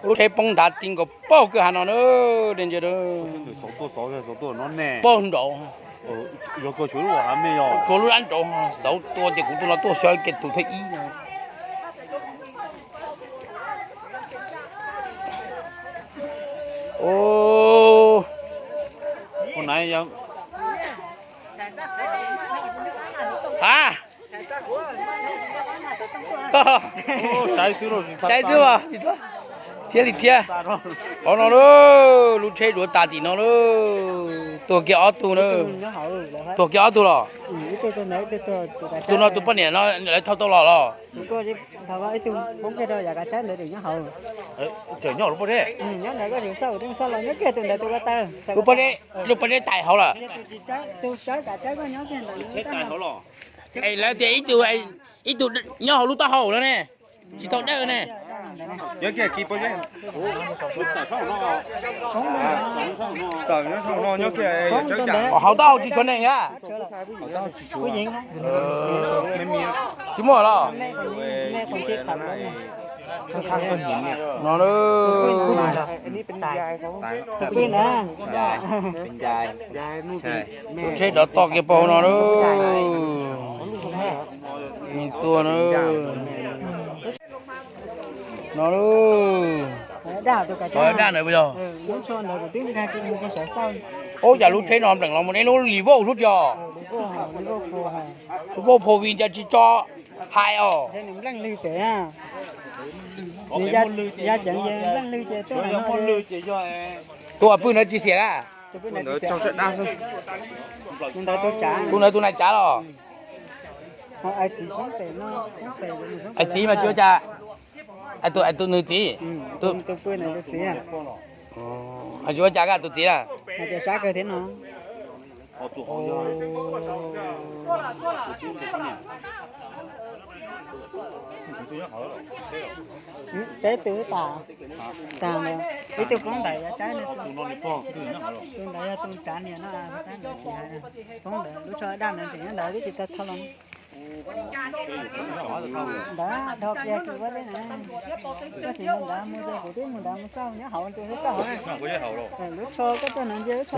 Lub tsheb poob ntav ti nkaus paug kwj ha no na, dej ntsia paug nraud, tshuav lub dab nraud xauv tua ces kuv tus no tuaj xyov kev tus thawj ib no. Ha, saib xwb, thiab li thiab. Qhov no lub tsheb duav tas tim no, tuag kiag ob tug na. Tuag kiag ob tug los? Tus no tus poj niam no lawv thauj tau los los? Lub poj dej tais hauv lawm. Es lawv tias ib tug, ib tug nyob hauv lub taub hau no ne, tsis tau dawj ne. Hauv taub hau tsis tshuav neeg a? Tsis muaj los? No, tsheb dov toj kiag paug no na. Me tuaj na. No, daj na puas yog? Ub, cas lub tsheb no npleem los mus deb lub li vauj sub tsi os. Lub vauj phaus vim cas tsis tso hais os. Tus uas pw ntawd tsis xiam a? Tus ntawd tus nais tsav los? Ais txiv mas tsis ua cas. Tus nws txiv, tsis ua cas, tus txiv na. Peb tus tas, tas ntawd, ib tug poob ntawd, tus ntawd yog tus tsav niam no, poob ntawd lub tsho daj ntawd tseem nyob ntawd twb tsis tau thau los. Ntawd dhau kiag kuv ua teb na, tab sis ntawd mus ces kuv twb mus ntawd mus xauj nyob hauv tus xauj hauv. Lub tsho koj tuaj no ntsia lub tsho.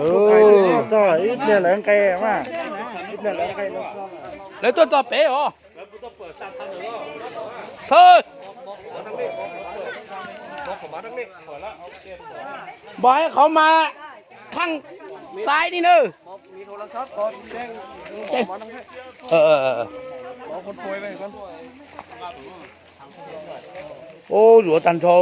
Txog ib pliag lawv nqe mas, ib pliag lawv nqe. Lawv tuaj txog pem os. Thawj, npog qhov mas khaaj xaiv li na. Ub, zuav tag nrho.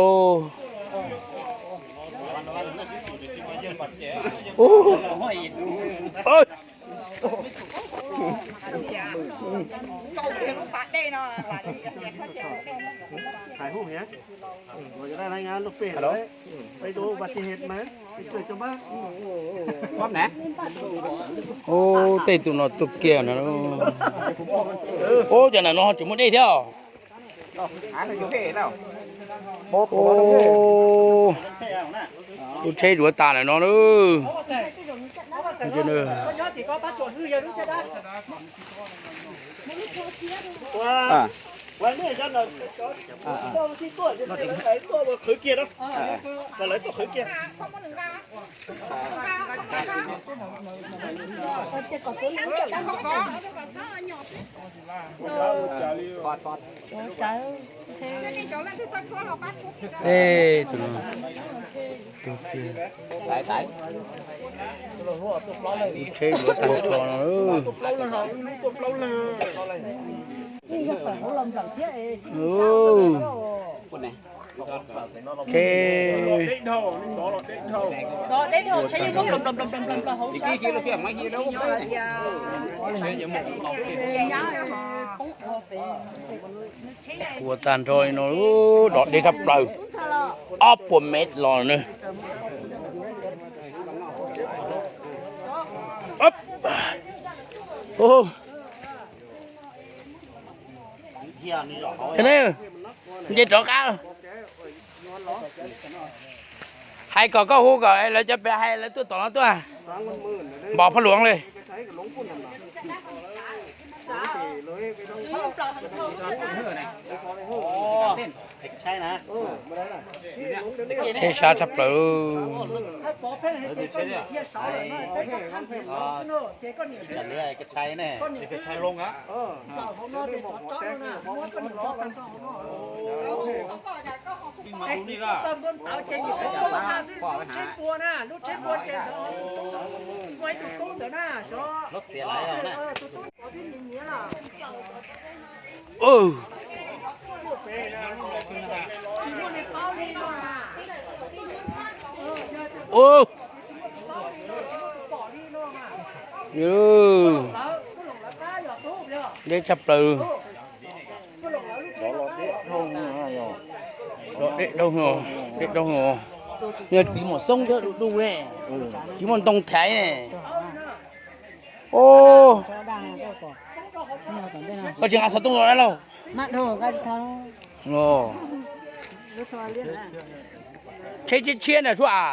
Ub, tej tus no tuag kiag no. Ub, cov ntawm no tseem muaj dej thiab os. Ub, lub tsheb zuav tas lawm no. Tej tus no, tus tsheb zuav tag nrho no. Tsheb, ua tag nrho li no, dov deb tshaj plaws, ob puas mev los na. Nce rov qab. Hais kom koj hu kom lawv cov pem hais lawv tuaj tom no tuaj. Npog phab luang li. Tsheb sab tshaj plaws. Deb tshaj plaws. Deb dhau, deb dhau. Yog txiv mom xoob thiab du du ne, tsis muaj ntoo thaiv ne. Os, koj tsis nqa xov tooj los dab laug? Tsheb tshiab tshiab na Suab a.